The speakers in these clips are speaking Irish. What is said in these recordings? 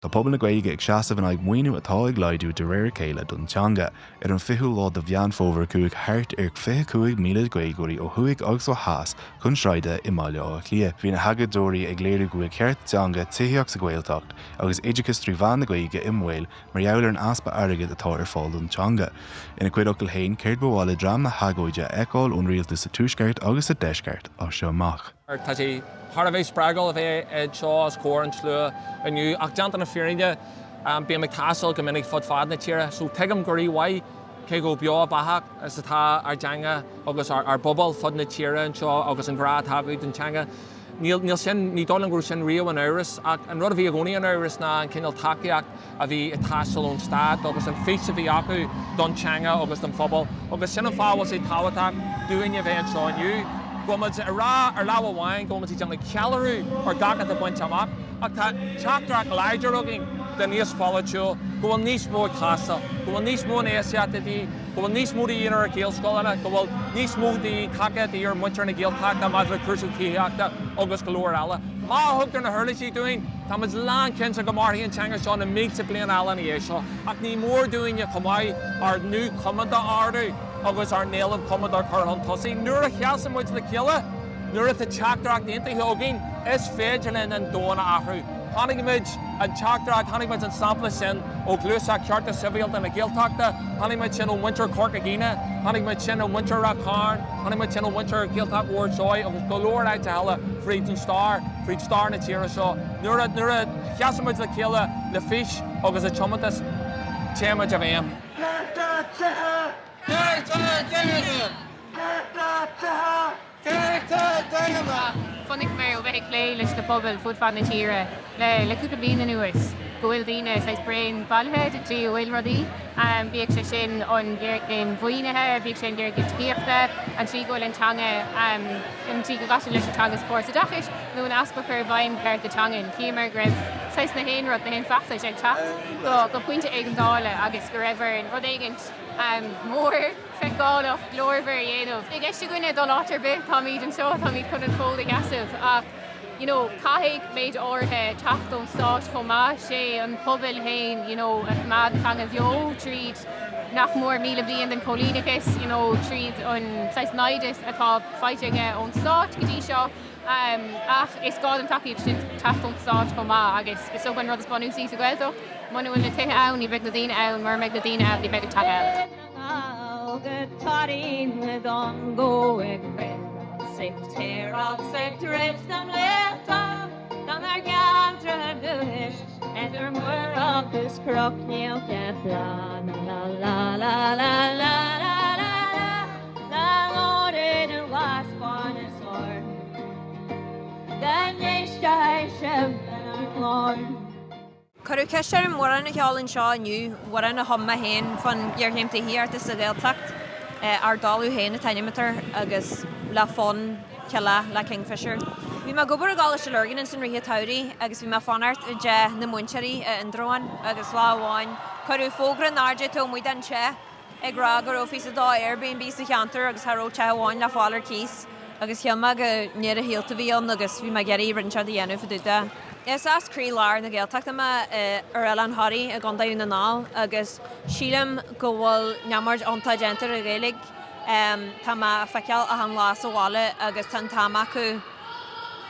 Tá pobal na Gaeilge ag seasamh in aghaidh maoiniú atá ag laghdú de réir a chéile don teanga. Ar an 20ú lá de Mheán Fómhair chuaigh thart ar 25,000 Gaeilgeoirí ó thuaidh agus ó theas chun sráide i mBaile Átha Cliath. Bhí na hagóideoirí ag léiriú go bhfuil cearta teanga, tithíocht sa Ghaeltacht agus oideachas trí mheán na Gaeilge i mbaol mar gheall ar an easpa airgid atá ar fáil don teanga. Ina gcuid focal féin, céard ba mhaith le dream na hagóide a fheiceáil ón rialtas sa Tuaisceart agus sa Deisceart as seo amach? Tá sé thar a bheith spreagúil a bheith anseo os comhair an tslua inniu, ach déanta na fírinne, bím ag taisteal go minic fud fad na tíre, so tuigim go rímhaith cé chomh beo beathach is atá ár dteanga agus ár bpobal fud na tíre anseo agus an grá atá acu don teanga. Níl, níl sin, ní dóigh liom go raibh sin riamh in amhras, ach an rud a bhí i gcónaí in amhras ná an cineál tacaíocht a bhí ag teastáil ón stát agus an fís a bhí acu don teanga agus don phobal agus sin an fáth a bhfuil sé tábhachtach dúinne a bheith anseo inniu, go bhfuil muid ag rá ar lámh amháin go bhfuil muid ag déanamh ceiliúradh ar gach atá bainte amach ach tá teachtaireacht láidir againn don aos pholaitiúil go bhfuil níos mó ag teastáil, go bhfuil níos mó infheistíochta de dhíth, go bhfuil níos mó de dhíth ar Ghaelscoileanna, go bhfuil níos mó de dhíth tacaíocht a dhíth ar mhuintir na Gaeltachta maidir le cúrsaí tithíochta agus go leor eile. Má thugtar na huirlisí dúinn, tá muid lánchinnte go mairfidh an teanga seo na mílte bliain eile ina dhiaidh seo. Ach ní mór dúinne chomh maith ár nguth cumanda a ardú agus ár n-éilimh chumanda a chur chun tosaigh. Nuair a sheasann muid le chéile, nuair atá teachtaireacht aontaithe againn, is féidir linn an domhan a athrú. Chonaic muid an teachtaireacht, chonaic muid an sampla sin ó Ghluaiseacht Cearta Sibhialta na Gaeltachta, chonaic muid sin ó mhuintir Chorca Dhuibhne, chonaic muid sin ó mhuintir Ráth Chairn, chonaic muid sin ó mhuintir Ghaeltacht Bhord Seoighe agus go leor áiteacha eile fríd an stair, fríd stair na tíre seo. Nuair a, nuair a sheasann muid le chéile le fís agus le tiomantas, téann muid i bhfeidhm. Cearta tithe! Cearta daonna! Cearta tithe! Chonaic mé ó bheith ag plé leis na pobail fud fad na tíre le cúpla bliain anuas go bhfuil daoine saghas bréan bailithe den tslí a bhfuil rudaí, bíodh sé sin an ghéarchéim mhaoinithe, bíodh sé an ghéarchéim tithíochta, an tslí go bhfuil an teanga, an tslí go gcaitear leis an teanga sa chóras oideachais nó an easpa cur i bhfeidhm cearta teangan. Chíomar go raibh saghas na haon rud, na haon feachtais ag teacht go pointe éigeandála agus go raibh orainn rud éigint mór, feiceálach, glórmhar a dhéanamh. Níl i gceist againne dul áit ar bith, táimid anseo, táimid chun an fód a sheasamh ach you know caithfidh méid áirithe teacht ón stát chomh maith, sé an pobal fhéin you know a choimeád an teanga bheo tríd nach mór 1,000 bliain den choilíneachas, you know tríd an saghas naimhdeas atá faighte aige ón stát go dtí seo. Ach is gá don tacaíocht sin teacht ón stát chomh maith agus is dócha an rud is bunúsaí sa Ghaeltacht, muna bhfuil na tithe ann, ní bheidh na daoine ann, mura mbeidh na daoine ann, ní bheidh an teanga ann. Cuireadh ceist orm amhrán a cheol anseo inniu, amhrán a chum mé féin fán ghéarchéim tithíochta sa Ghaeltacht, Ár dTalamh Féin an t-ainm atá air agus le fonn Kila le Kingfisher. Bhí mé ag obair i gColáiste Lurgan ins an rith an tsamhraidh agus bhí mé ag fanacht i dteach na múinteoirí i Indreabhán agus lá amháin cuireadh fógra in airde taobh amuigh den teach ag rá go raibh phíosa dó Airbnb sa cheantar agus cha raibh teach amháin le fáil ar cíos agus shíl mé go ndeireadh shaolta a bhí ann agus bhí mé ag iarraidh rud inteacht a dhéanamh fá dtaobh de. Is as croí lár na Gaeltachta mé ar Oileán Thoraí i gContae Dhún na nGall agus sílim go bhfuil neamhaird iontach déanta ar an Ghaeilge. Tá mé á feiceáil achan lá sa bhaile agus tá an t-am acu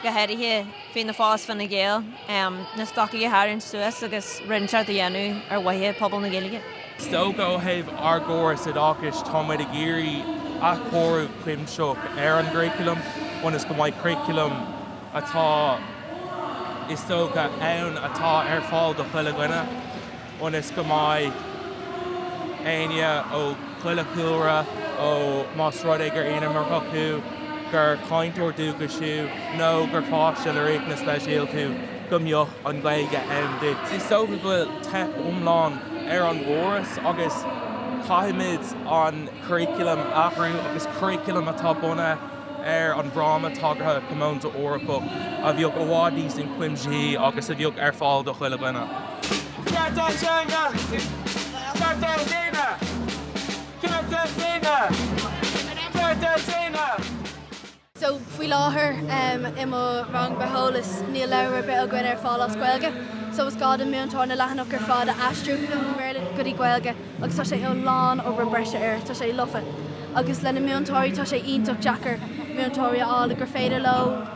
go háirithe Fianna Fáil is Fine Gael, na stocaí a tharraingt suas agus rud inteacht a dhéanamh ar mhaithe pobal na Gaeilge. Is dócha ó thaobh ár gcóras oideachais, tá muid ag iarraidh athchóiriú cuimsitheach ar an gcuraclam ionas go mbeidh curaclam atá, is dócha, ann atá ar fáil do chuile dhuine ionas go mbeidh éinne ó chuile chúlra, ó más rud é gur inimirceach thú, gur cainteoir dúchais thú nó gur pháiste le riachtanas speisialta thú, go mbeadh an Ghaeilge ann duit. Is dócha go bhfuil teip iomlán ar an gcóras agus caithfimid an curriculum a athrú agus curriculum atá bunaithe ar an bhFráma Tagartha Comónta Eorpach a bheadh i bhfad níos ionchuimsithí agus a bheadh ar fáil do chuile dhuine. Cearta teanga! Cearta daonna! Cearta daonna! Cearta daonna! So, faoi láthair, i mo rang bitheolais, níl leabhar ar bith againn ar fáil as Gaeilge. So is gá don múinteoir na leathanach ar fad a aistriú ón mBéarla go dtí Gaeilge agus tá sé a lán obair breise air, tá sé lofa. Agus le na múinteoirí tá sé iontach deacair múinteoirí a fháil gur féidir leo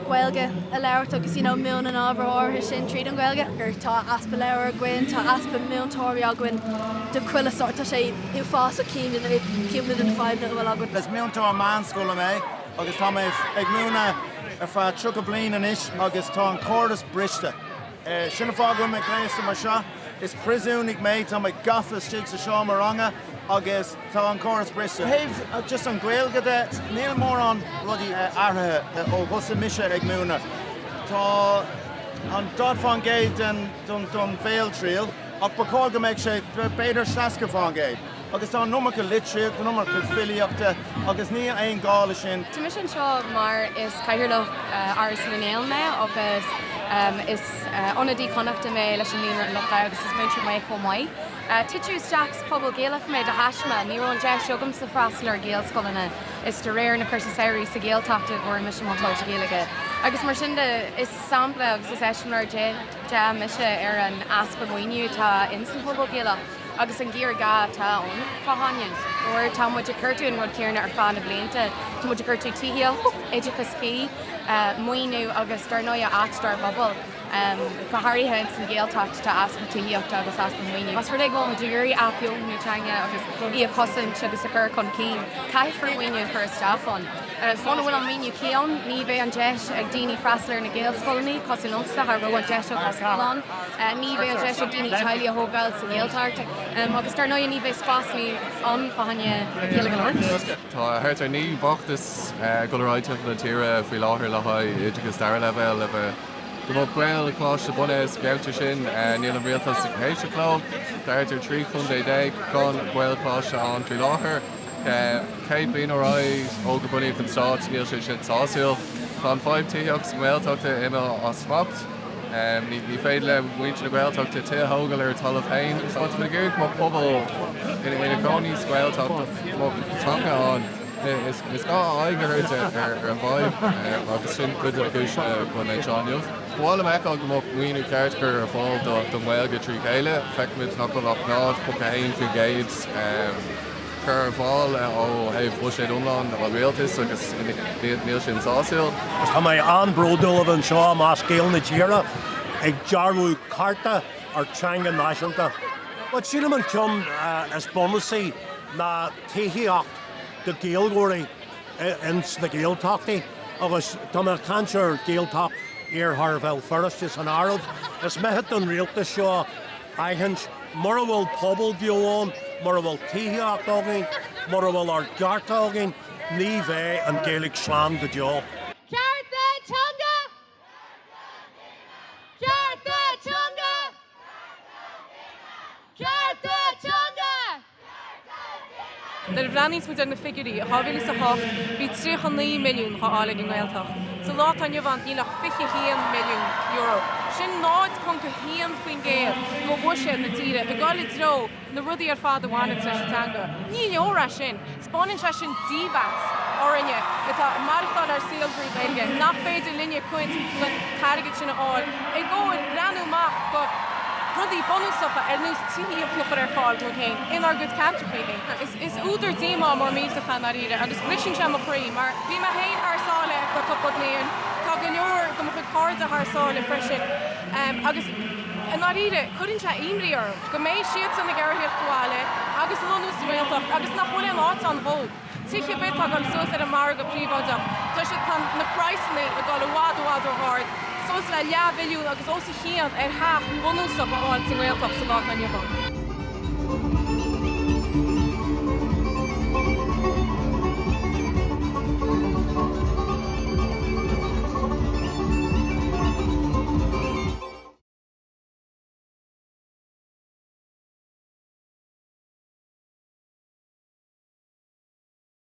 Gaeilge a labhairt agus you know múineadh an ábhar áirithe sin tríd an Ghaeilge. Tá easpa leabhar againn, tá easpa múinteoirí againn de chuile sórt, tá sé uafásach cinn de na cúpla de na fadhbanna a bhfuil againn. Is múinteoir meánscoile mé agus tá mé ag múineadh ar feadh 30 bliain anois agus tá an córas briste. Sin an fáth go bhfuil mé gléasta mar seo. Is príosúnaigh mé, tá mé gafa istigh sa seomra ranga agus tá an córas briste. Ó thaobh just an Ghaeilge de, níl mórán rudaí athraithe ó thosaigh mise ag múineadh. Tá an 40% den don bhéaltriail ach ba chóir go mbeadh sé b'fhéidir 60%. Agus tá an iomarca litríocht, an iomarca filíochta agus níl aon gá le sin. Tá mise anseo mar is Cathaoirleach Áras na nGael mé agus is ionadaí Chonnachta mé leis an Líonra um Lucht agus is múinteoir mé chomh maith. Titeadh isteach sa phobal Gaelach mé de thaisme, ní raibh an deis agamsa freastal ar Ghaelscoileanna, is de réir na cúrsaí samhraidh sa Ghaeltacht a bhfuair mise mo buntáiste Gaeilge. Agus mar sin de, is sampla agus is eiseamláir de mise ar an easpa maoiniú atá ins an phobal Gaelach. agus an géarghá atá ann fá choinne. Óir tá muid ag cuartú an rud céanna ar feadh na blianta, tá muid ag cuartú tithíocht, oideachas cuí, maoiniú agus dar ndóigh áit dár bpobal. Go háirithe ins an Ghaeltacht tá easpa tithíochta agus easpa maoiniú. Más rud é go bhfuil muid ag iarraidh athbheochan na teanga agus í a chosaint agus a chur chun cinn, caithfear maoiniú a chur isteach ann. Muna bhfuil an maoiniú cuí ann, ní bheidh an deis ag daoine freastal ar na Gaelscoileanna, cosúil liomsa, cha raibh an deis agam scoil ann. Ní bheidh an deis ag daoine teaghlaigh a thógáil sa Ghaeltacht agus dar ndóigh ní bheidh spásanna ann fá choinne Gaeilge a labhairt. Tá thart ar 9 bhfeachtas ag dul ar aghaidh timpeall na tíre faoi láthair le haghaidh oideachas dara leibhéal le bheith go mbeadh Gaelcholáiste bunaithe sa gceantar sin. Níl an rialtas ag éisteacht leo. Tá thart ar 13 chontae gan Gaelcholáiste ann faoi láthair. 100 bliain ar aghaidh ó gur bunaíodh an stát, níl sé sin sásúil. Tá an fadhb tithíochta sa nGaeltacht imithe as smacht. Ní féidir le muintir na Gaeltachta tithe a thógáil ar a talamh féin. Má tá ag iarraidh go mbeadh pobal ina gcónaí sa Ghaeltacht, go mbeadh teanga ann, is gá aghaidh a thabhairt ar an bhfadhb agus sin cuid de na cúiseanna go bhfuil mé anseo inniu. Ba mhaith liom a fheiceáil go mbeadh maoiniú ceart curtha ar fáil don Ghaeilge trí chéile. Feicimid nach bhfuil ach 0.1%. Curtha ar fáil ó thaobh buiséad iomlán an rialtais agus níl sin sásúil. Tá mé an-bhródúil a bheith anseo i measc Gaeil na tíre ag dearbhú cearta ár teanga náisiúnta. But sílim an ceann is bunúsaí ná tithíocht do Ghaeilgeoirí ins na Gaeltachtaí agus tá mé ag caint ar Ghaeltacht Iarthar Bhéal Feirste san áireamh. Is mithid don rialtas seo aithint, mura bhfuil pobal beo ann, mura bhfuil tithíocht againn, mura bhfuil ár gcearta againn, ní bheidh an Ghaeilge slán go deo. Cearta teanga! Cearta teanga! Cearta teanga! Nuair a bhreathnaíonns muid ar na figiúirí, i 2008 bhí 39 milliún dhá fháil ag an nGaeltacht. Sa lá atá inniu ann níl ach €21 milliún. Sin 0.1% de bhuiséad na tíre ag dul i dtreo na rudaí ar fad a bhaineanns leis an teanga. Ní leor é sin. 'Spáineann sé sin dímheas orainne atá ag maireachtáil ár saol trí Ghaeilge, nach féidir linne cuid den t-airgead sin a fháil i gcomhair breathnú amach do rudaí bunúsacha ar nós tithíocht a chur ar fáil dúinn féin inár gcuid ceantracha féin. Is údar díomá mór millteach é i ndáiríre agus briseann sé mo chroí mar bhí mé féin thar sáile ar feadh cúpla bliain, tá go leor de mo chuid cairde thar sáile freisin agus i ndáiríre cuireann sé imní orm go mbeidh siadsan ag iarraidh theacht abhaile agus lonnú sa nGaeltacht agus nach bhfuil aon áit ann dhóibh. Tithe ar bith atá ag dul suas ar an margadh príobháideach, tá siad, tá na praghsanna ag dul i bhfad i bhfad ró-ard, suas le leathmhilliún agus os a chionn ar theach bunúsach a fháil sa nGaeltacht sa lá atá inniu ann.